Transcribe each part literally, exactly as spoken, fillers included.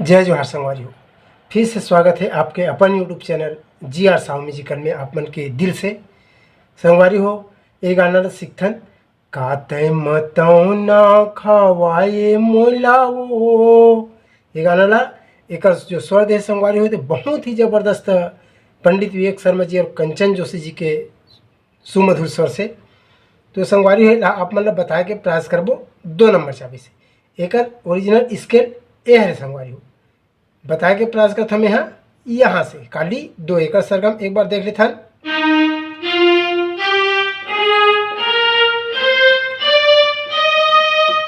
जय जोहार संगवारी हो, फिर से स्वागत है आपके अपन YouTube चैनल जी आर साहू म्यूजिकल में। आप मन के दिल से संगवारी हो, ये गाना ला सीखथन। का तै मतौना खवाए मोला वो, ये गाना ला, एकर जो स्वर दे संगवारी हो, तो बहुत ही जबरदस्त पंडित विवेक शर्मा जी और कंचन जोशी जी के सुमधुर स्वर से। तो संगवारी हो, आप मन ला बताए के प्रयास करबो दो नंबर चाबी से। एकर ओरिजिनल स्केल ए हरे संगवारी हो, बताए के प्रयास करत हमें, हाँ, यहाँ से काली दो एकर सरगम एक बार देख लेथन।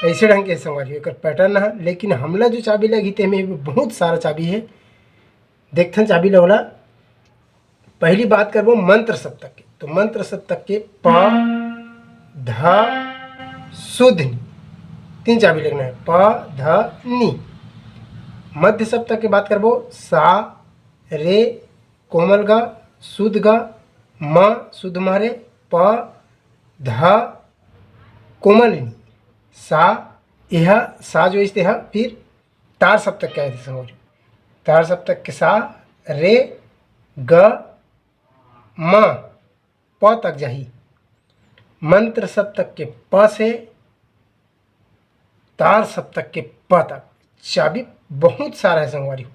ऐसे ढंग के संगवारी हो, एकर पैटर्न है, लेकिन हमला जो चाबी लगी ते में बहुत सारा चाबी है। देखथन चाबी ला ओला। पहली बात करबो मंत्र सप्तक के, तो मंत्र सप्तक के प, ध, शुद्ध नी, तीन चाबी लगना है, प, ध, नी। मध्य सप्तक के बात करबो सा, रे, कोमल ग, शुद्ध ग, म, शुद्ध म रे, प, ध, कोमल नी, सा। यह सा जो इस तेहा फिर तार सप्तक के आए थे संगवारी, तार सप्तक के सा, रे, ग, म, प तक जाही। मंत्र सप्तक के प से तार सप्तक के प तक चाबी बहुत सारा है संगवारी हो,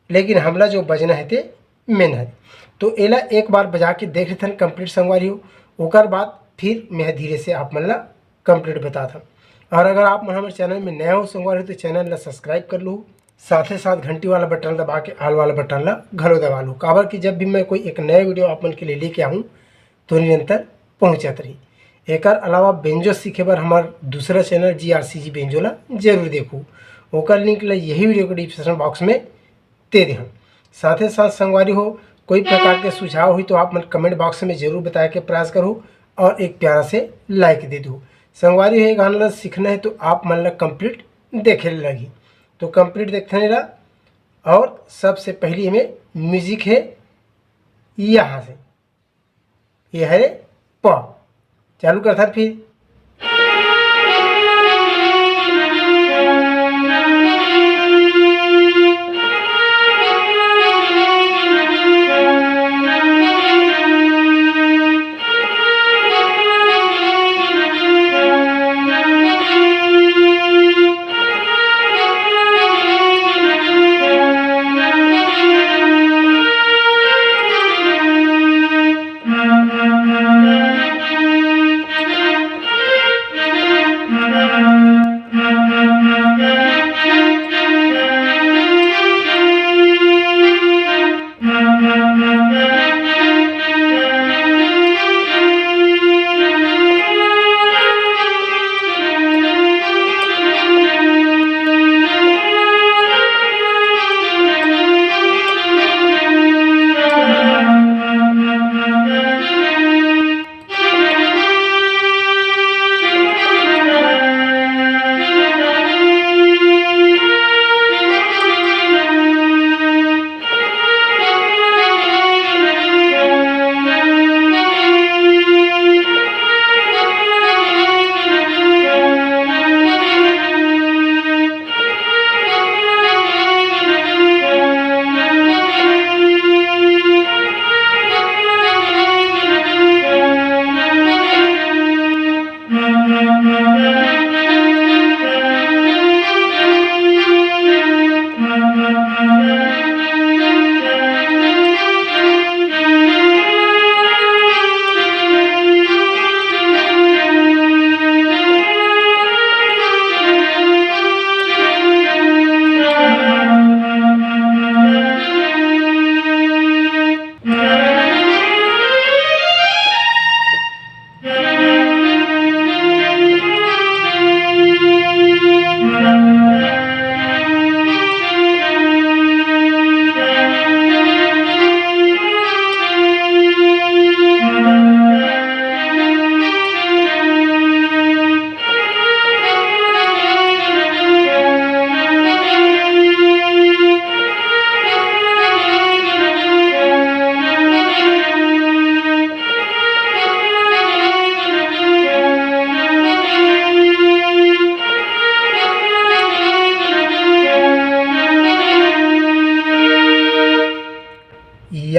लेकिन हमला जो बजना है ते मेन है। तो एला एक बार बजा के देख लेथन कंप्लीट संगवारी हो, ओकर बाद फिर मैं धीरे से आप मन ला कंप्लीट बताथन। और अगर आप मन हमारे चैनल में नया हो संगवारी हो, तो चैनल ला सब्सक्राइब कर लो, साथे साथ घंटी वाला बटन दबा के ऑल वाला बटन ला घलो दबा लो, काबर कि जब भी मैं कोई एक नया वीडियो आप मन के लिए लेके आऊँ, तो निरंतर पहुँचत रही। एकर अलावा बेंजो सीखे बर हमार दूसरा चैनल जी आर सी जी बेंजो ला जरूर देखू, ओकर लिंक ला यही वीडियो के डिस्क्रिप्शन बॉक्स में दे देहूँ। साथे साथ संगवारी हो, कोई प्रकार के सुझाव हुई तो आप मन कमेंट बॉक्स में जरूर बताए के प्रयास करो और एक प्यारा से लाइक दे दो। संगवारी हो, ये गाना ला सीखना है तो आप मन ला कंप्लीट देखे लगी, तो कंप्लीट देखते नहीं रहा। और सबसे पहली हमें म्यूजिक है यहाँ से, ये है प। चालू करथन फिर।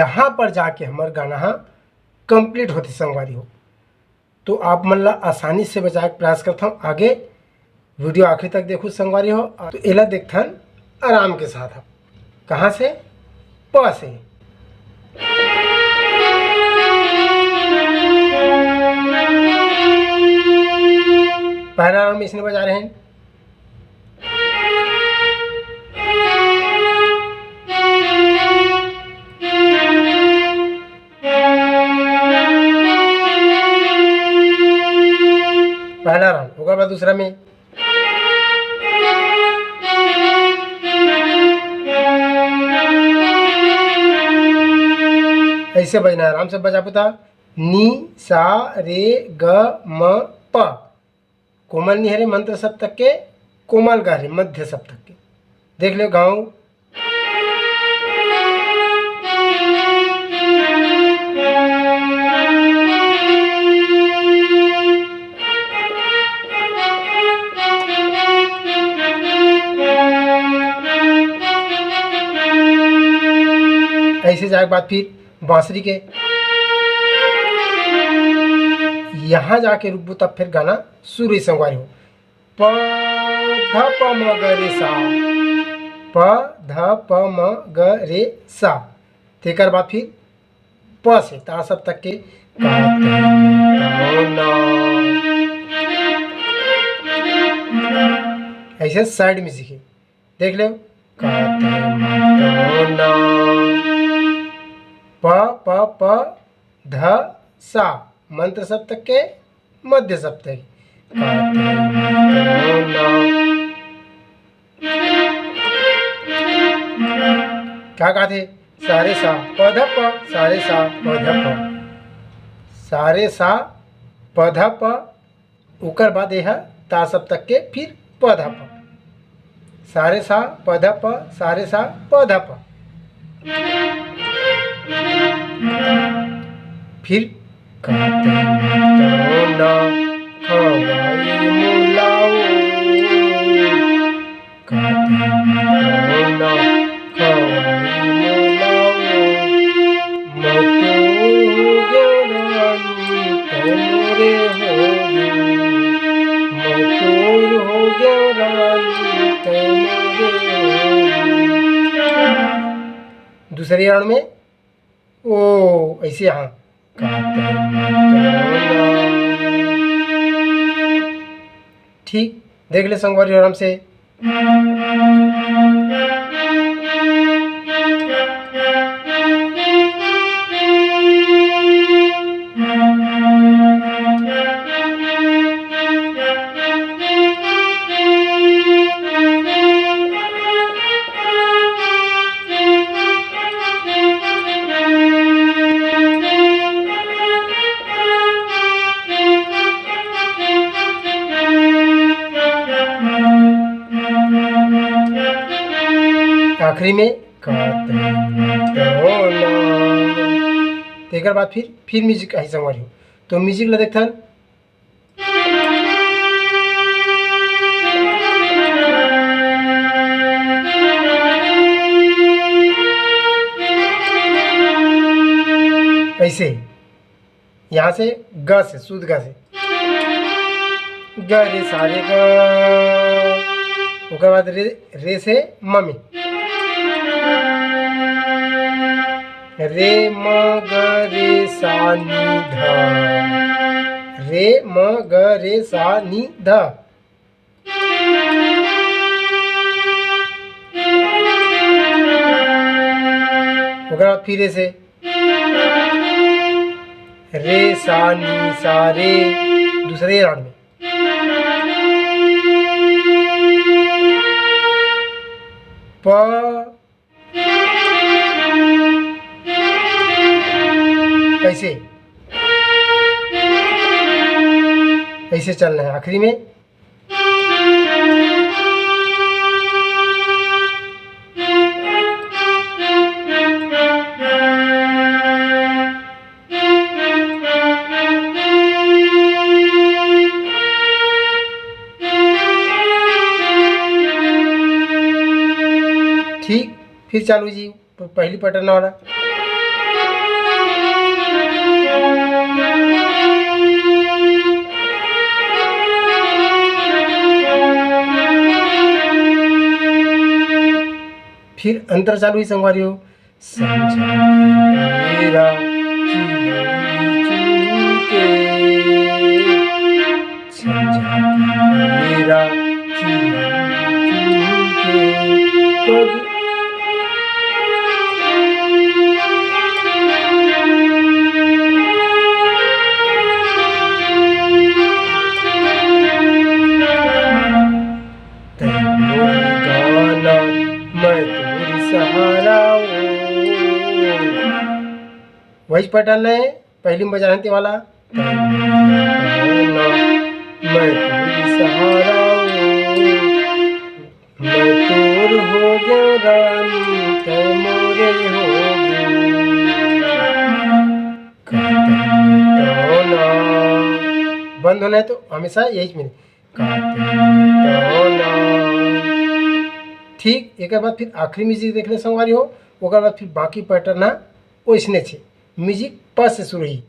यहाँ पर जाके हमर गाना ह कंप्लीट होथे संगवारी हो। तो आप मन ला आसानी से बजाए के प्रयास करथव। आगे वीडियो आखिरी तक देखू संगवारी हो। तो एला देखथन आराम के साथ। अब कहाँ से? प से। पहला राउंड में इसने बजा रहे हैं। पहला राउंड, ओकर बाद दूसरा में। ऐसे बजना है, आराम से बजा पुता। नी, सा, रे, ग, म, प। कोमल नी हरे मंद्र सप्तक के, कोमल ग हरे मध्य सप्तक के। देख ले गाँव। ऐसे जाए के बाद फिर बांसुरी के यहाँ जाके रुकबू, तब फिर गाना शुरू ही संगवारी हो। प ध प म ग रे सा, प ध प म ग रे सा। तेकर बाद फिर प से ता सप्तक के। ऐसे साइड में सीखे, देख ले। प प प ध सा, मंद्र सप्तक के मध्य सप्तक। का कहथे? सारे सा पध प, सारे सा पध प, सारे सा पध प। ओकर बाद यह ता सप्तक के फिर पध प। सारे सा पध प, सारे सा पध प। फिर दूसरे राउंड में ओ ऐसे, हाँ। ठीक, देख ले संगवारी आराम से। आखिरी में तेकर बाद फिर फिर म्यूजिक आही संगवारी हो। तो म्यूजिक ला देखथन। ऐसे यहाँ से ग से, शुद्ध ग से, ग रे सा रे ग, ओकर बाद रे, रे से म में, रे म ग रे सा नी ध, रे म ग रे सा नी ध। ओकर बाद फिर से रे सा नी सा रे, दूसरे राउंड में प, ऐसे, ऐसे चलना है। आखिरी में ठीक, फिर चालू जी। तो पहली पैटर्न वाला। फिर अंतर चालू ही संगवारी हो। संझा की बेरा चिरई चुहके, संझा की बेरा चिरई चुहके, पग तैं मोर गाना, मैं तोर सहारा ओ। वही पैटर्न है, पहली में बजा रहते वाला। तैं मोर गाना, मैं तोर सहारा ओ। मैं तोर हो गयो रानी, तैं मोरे हो गयो। का तैं मिटाओ ना। बंद होना है तो हमेशा यही मिले। का तैं मिटाओ ना। ठीक, एक बाद फिर आखिरी म्यूजिक देख ले संगवारी हो, ओकर बाद फिर बाकी पैटर्न ना ओइसने छे। म्यूजिक प से शुरू ही,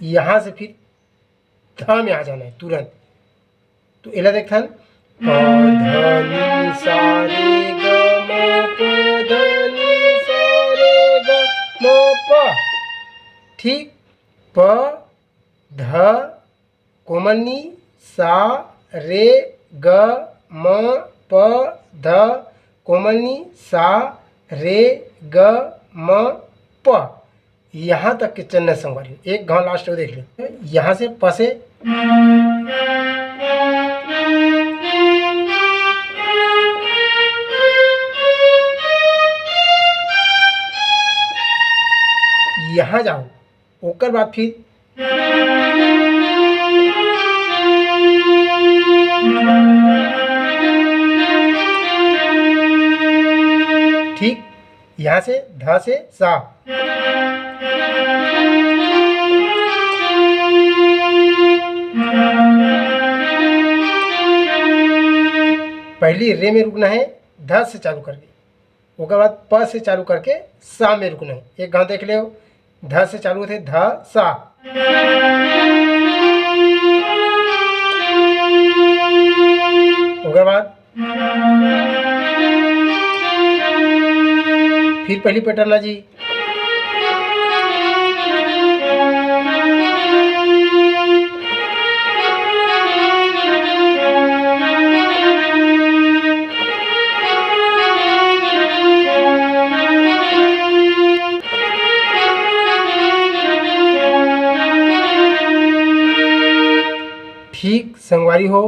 यहाँ से फिर ध में आ जाना है तुरंत। तो एला देखथन, प ध नि सा रे ग म, प ध नि सा रे ग म प। ठीक, प ध कोमल नी, सा रे ग म प ध कोमल नी, सा रे ग म प। यहाँ तक के चलना संगवारी, एक घाव लास्ट देख ले, यहाँ से प से यहाँ जाओ, ओकर बाद फिर ठीक यहाँ से ध से सा। पहली रे में रुकना है, ध से चालू करके, ओकर बाद प से चालू करके सा में रुकना है। एक घाव देख ले, ध से चालू होथे, ध सा। ओकर बाद फिर पहली पैटर्न ला जी। ठीक संगवारी हो,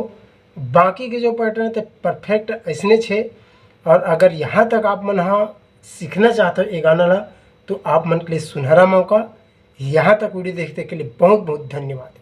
बाकी के जो पैटर्न ते परफेक्ट अइसने छे। और अगर यहाँ तक आप मन हा सीखना चाहते हो ये गाना ला, तो आप मन के लिए सुनहरा मौका। यहाँ तक वीडियो देखते के लिए बहुत बहुत धन्यवाद।